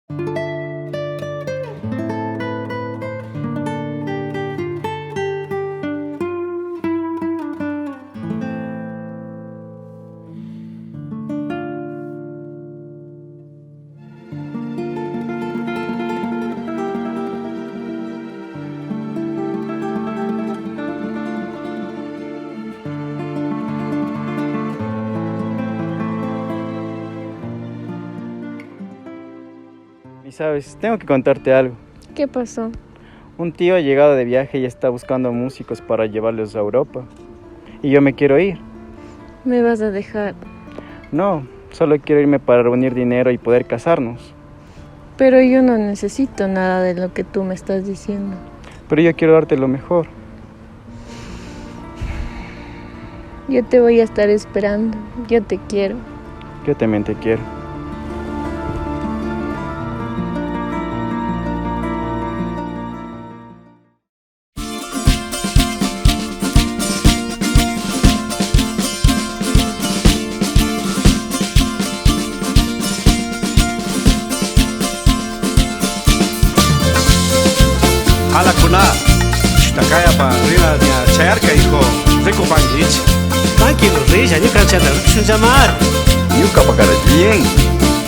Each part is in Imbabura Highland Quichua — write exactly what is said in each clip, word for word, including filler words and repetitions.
Y sabes, tengo que contarte algo. ¿Qué pasó? Un tío ha llegado de viaje y está buscando músicos para llevarlos a Europa. Y yo me quiero ir. ¿Me vas a dejar? No, solo quiero irme para reunir dinero y poder casarnos. Pero yo no necesito nada de lo que tú me estás diciendo. Pero yo quiero darte lo mejor. Yo te voy a estar esperando. Yo te quiero. Yo también te quiero. Alakuna, chuta kayapa rina ña chayarka, hijo, rikupankichi. Tranquilo, rilla, ñukanchata rikushunllamari. Ñukapa kara bien.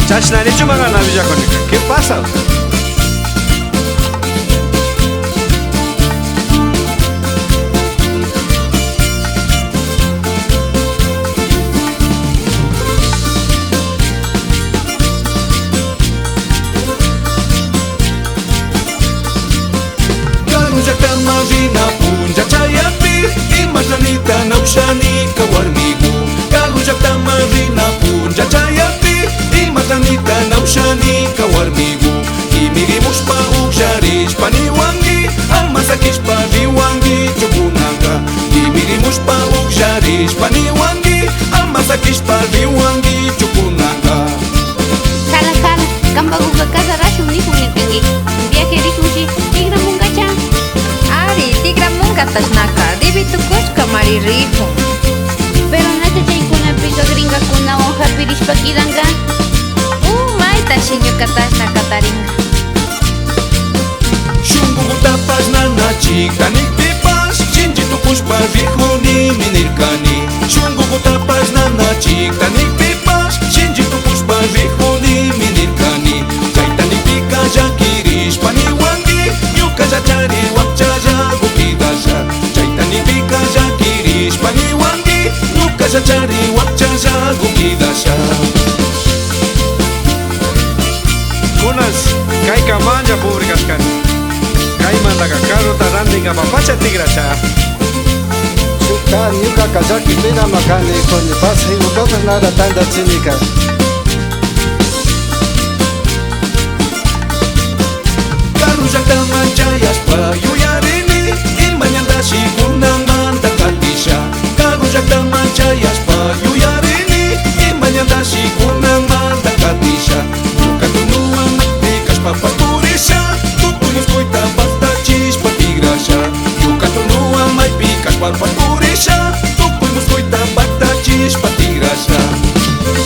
Chashna nichu magana villakunika. ¿Qué pasa? Karu llaktaman rina punlla chayakpi, imashna nita na ushani ka warmiku. Karu llaktaman rina punlla chayakpi, imashna nita na ushani ka warmiku. Kimirimushpa ukllarishpa niwanki, ama sakishpa riwankichu kunanka. Kimirimushpa ukllarishpa niwanki, ama sakishpa riwankichu kunanka. Jala, jala, kanpakuka casarashun nijun nirkanki. Viaje rijunshi tigramunkacha. Ari, tigramunka tashnaka, divi tukushkamari rijun. Pero nachu chaykunapika gringakunawan japirishpa kidanka? Umaytashi ñuka tashna katarinka. Shunkukutapash nanachikta nikpipash, shinchi tukushpa rijunimi nirkani. Shunkukutapash nanachikta nikpipash, shinchi tukushpa rijunimi nirkani. Chayta nikpika llakirishpa niwanki, ñukallachari wakchalla kidasha. Chayta nikpika llakirishpa niwanki, ñukallachari wakchalla kidasha. Kunas, kayka manlla pobre kashkani. Kaymantaka carrota rantinkapapacha tigrasha. Chuta, ñukaka llakipinama kani, coñopash, higopapash nada tandachinika. Karu llaktaman chayashpa yuyarini, ima ñantashi kunanmanta katisha. Karu llaktaman chayashpa yuyarini, ima ñantashi kunanmanta katisha. Ñuka tunuwan maypi kashpapash purisha, tukuy muskuyta paktachishpa tigrasha. Ñuka tunuwan maypi kashpapash purisha, tukuy muskuyta paktachishpa tigrasha.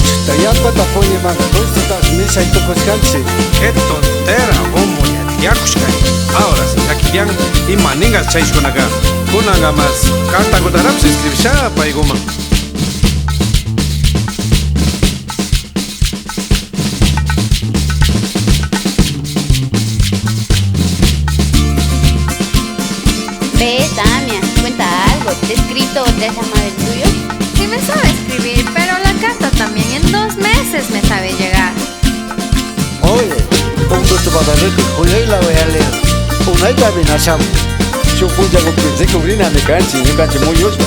Chuta, yallpata puñuymanta, tuysutash mishay tukushkanchik. Qué tontera, como yakushkani. Ahora sí, llaki tiyan, ima ningas chaykunaka. Kunanka mas cartakutarapish escribisha paykuman. Ve, Tamia, cuenta algo. ¿Te he escrito o te has llamado el tuyo? Sí me sabe escribir, pero la carta también en dos meses me sabe llegar. Oye, un gusto para ver que Julio y la voy a leer. Una y también hacemos. Shuk punllakupi rikugrinami kanchik, ñukanchik muyushpa.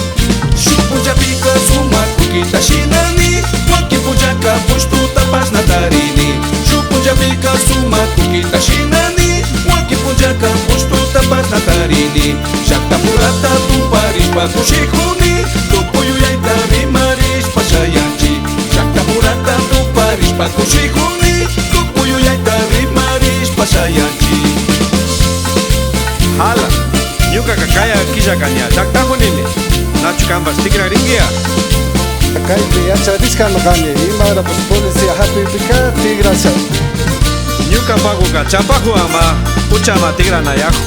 Shuk punllapika sumak kukita shinani, wakin punllaka pushtuta pasna tarini. Shuk punllapika sumak kukita shinani, wakin punllaka pushtuta pasna tarini. Llakta purata tuparishpa kushikuni, tukuy yuyayta rimarishpa shayanchik. Llakta purata tuparishpa kushikuni, tukuy yuyayta rimarishpa shayanchik. Jala, ñukaka kaya killaka ña llaktakunimi. Nachu kanpash tikrarinkiya? Kaypi yacharishkami kani, imagrapash policía japipika tigrasha. Ñuka Kapakuka chapaku ama, puchama tikranayaku.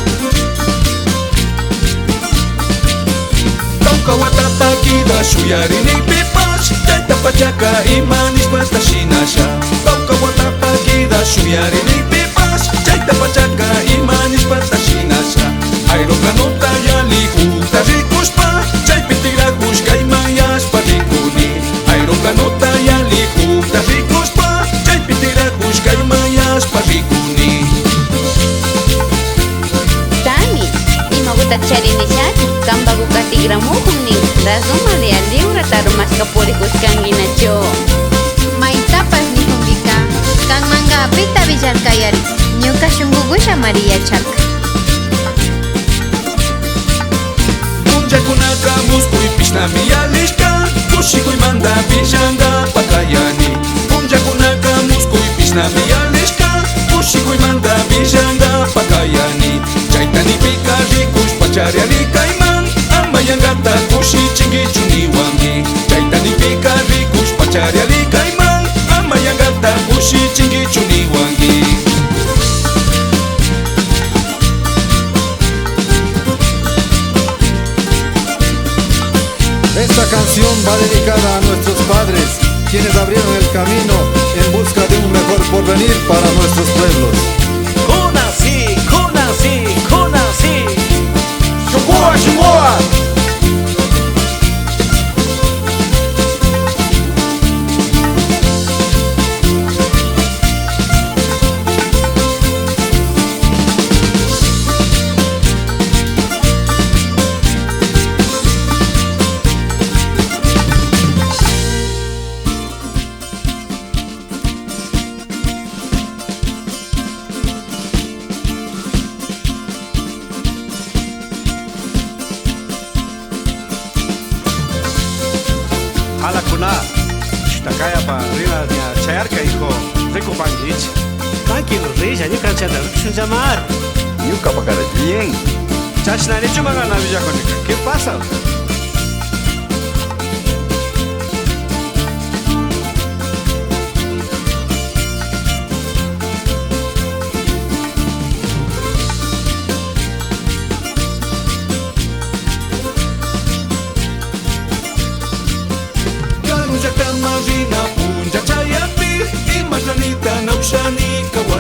Tawka watapa kida shuyarinikpipash, chayta pachaka ima nishpata shinasha. Tawka watapa kida shuyarinikpipash, chayta pachaka ima nishpata shinasha. Aeroplanota yallikukta rikushpa, chaypi tikrakushka ima yashpa rikuni. Aeroplanota yallikukta rikushpa, chaypi tikrakushka ima yashpa rikuni. Tami, imakuta charinishachu, kanpakuka tikramukun nin, rasuma de alliura tarumashka purikushkankinachu. Maytapash nikunkika, kanmanka pita willarkayari, ñuka shunkukusha María Charca. Punllakunaka muskuypishnami yallishka, kushikuymanta willankapa kayani. Punllakunaka muskuypishnami yallishka, kushikuymanta willankapa kayani. Chayta nikpika rikushpa chariari kayman, ama yankata kushichinkichu niwanki. Chayta nikpika rikushpa chariari kayman, ama yankata kushichinkichu niwanki. Esta canción va dedicada a nuestros padres, quienes abrieron el camino en busca de un mejor porvenir para nuestros pueblos. Kuna si, kuna si, kuna si. Shunkuwan, shunkuwan. Halakuna, chushtakayapa rina ña chayarka, hijo, rikupankichi. Tranquilo, rilla, ñukanchikta rikushunllamari. Ñukapakara bien. Chashna nichunmaka na willakunika. ¿Qué pasa? Karu llaktaman rina punlla chayakpi, ima ranita na ushani, kawa